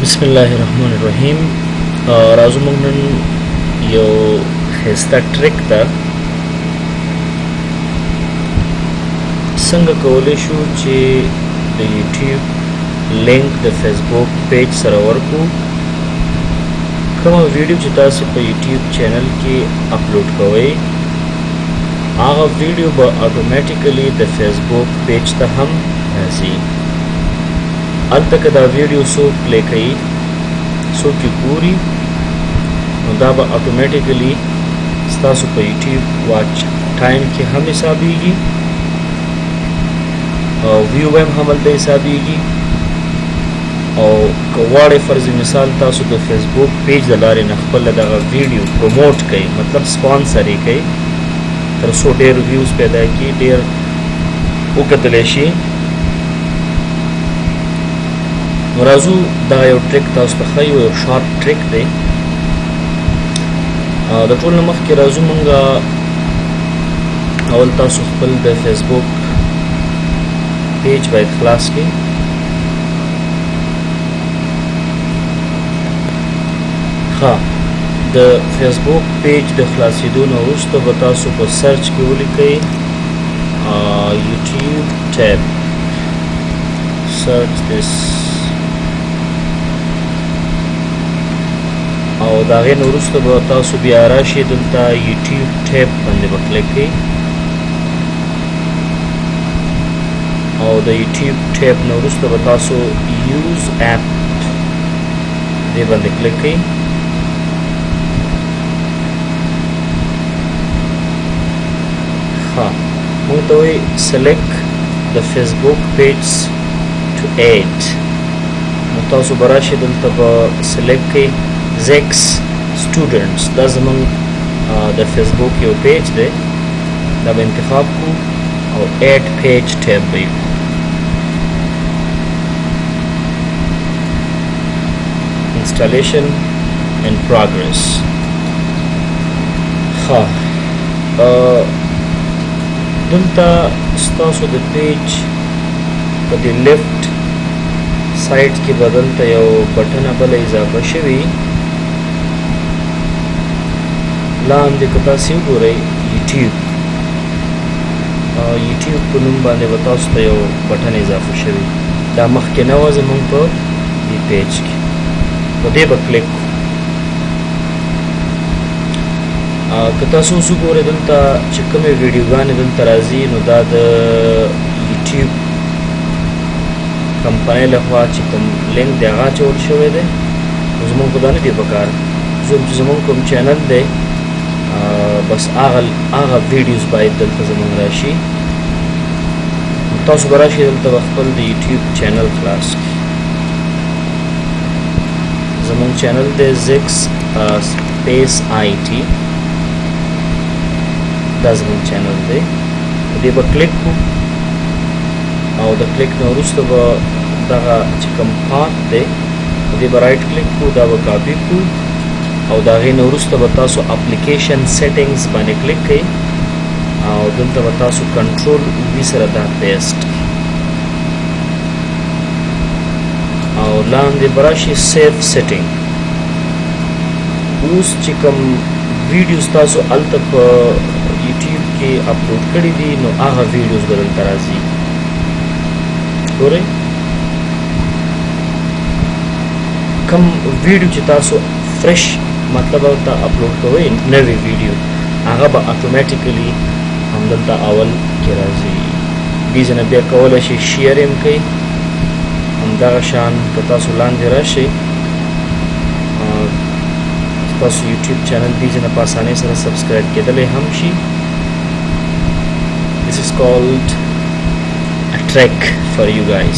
بسم الله الرحمن الرحیم. راځو موږ نن یو ښایسته trick ته، څنګه کولی شو چې د یوټیوب لینک د فیسبوک page سره ورکو. کومه ویډیو چې تاسو په یوټیوب چینل کې اپلوډ کوئ، هغه ویډیو به automatically د فیسبوک page ته هم راځي. هلته که دا ویډیو څوک play کوي، څوک یې ګوري، نو دا به automatically ستاسو په یوټیوب watch time کې هم حسابیږي او view به هم هلته حسابیږي. او که غواړئ، فرض مثال، تاسو د فیسبوک page د لارې نه خپل دغه ویډیو promote کړئ، مطلب سپانسر یې کړئ، تر څو ډېر views پیدا کړي، ډېر وکتلی شي. نو راځو، دا یو trick تاسو ته ښیو، یو short trick دی. د ټول نه مخکې راځو مونږ اول تاسو خپل د فیسبوک page باید خلاص کړئ. ښه، د فیسبوک page د خلاصېدو نه وروسته به تاسو په search کې ولیکئ YouTube tab، search this، او د هغې نه وروسته به تاسو بیا راشئ دلته، یوټیوب tab باندې به کلیک کړئ او د یوټیوب tab نه وروسته به تاسو use app دې باندې کلیک کړئ. ښه، موږ ته وایي select the Facebook page to add. نو تاسو به راشئ دلته، به select کړئ زیکس students. دا زمونږ د فیسبوک یو page دی، دا به انتخاب کو او add page tab به کو. Installation in progress. ښه، دلته ستاسو د page په دې left side کې به دلته یو بټنه بله اضافه شوي لاندې. که تاسو وګورئ، یوټیوب، یوټیوب په نوم باندې به تاسو ته یو بټن اضافه شوي. دا مخکې نه وه زمونږ په دې page کې. په دې به کلیک کو. که تاسو اوس وګورئ، دلته چې کومې ویډیوګانې دلته راځي، نو دا د یوټیوب کمپنۍ لخوا چې کوم لینک دی، هغه اچول شوی دی. نو زمونږ خو دا نه دی پکار. زموږ چې زمونږ کوم چینل دی، بس هغه videos باید دلته زمونږ راشي. تاسو به راشئ دلته به خپل د یوټیوب چینل خلاص کړئ. زمونږ چینل دی زیکس space IT، دا زمونږ چینل دی. په دې به کلیک کو او د کلیک نه وروسته به دغه چې کوم path دی، په دې به right click کو، دا به کاپي کو او د هغې نه وروسته به تاسو application settings باندې کلیک کړئ او دلته به تاسو control V سره دا paste او لاندې به راشي save setting. اوس چې کوم videos تاسو هلته په یوټیوب کې اپلوډ کړي دي، نو هغه videos به دلته راځي. ګورئ، کوم ویډیو چې تاسو fresh، مطلب ورته اپلوډ کوئ، نوې ویډیو، هغه به automatically همدلته اول کې راځي. دې ځای نه بیا کولی شئ share هم کړئ. همدغه شان که تاسو لاندې راشئ، تاسو یوټیوب چینل دې ځای نه په اسانۍ سره subscribe کېدلی هم شي. This is called a trick for you guys.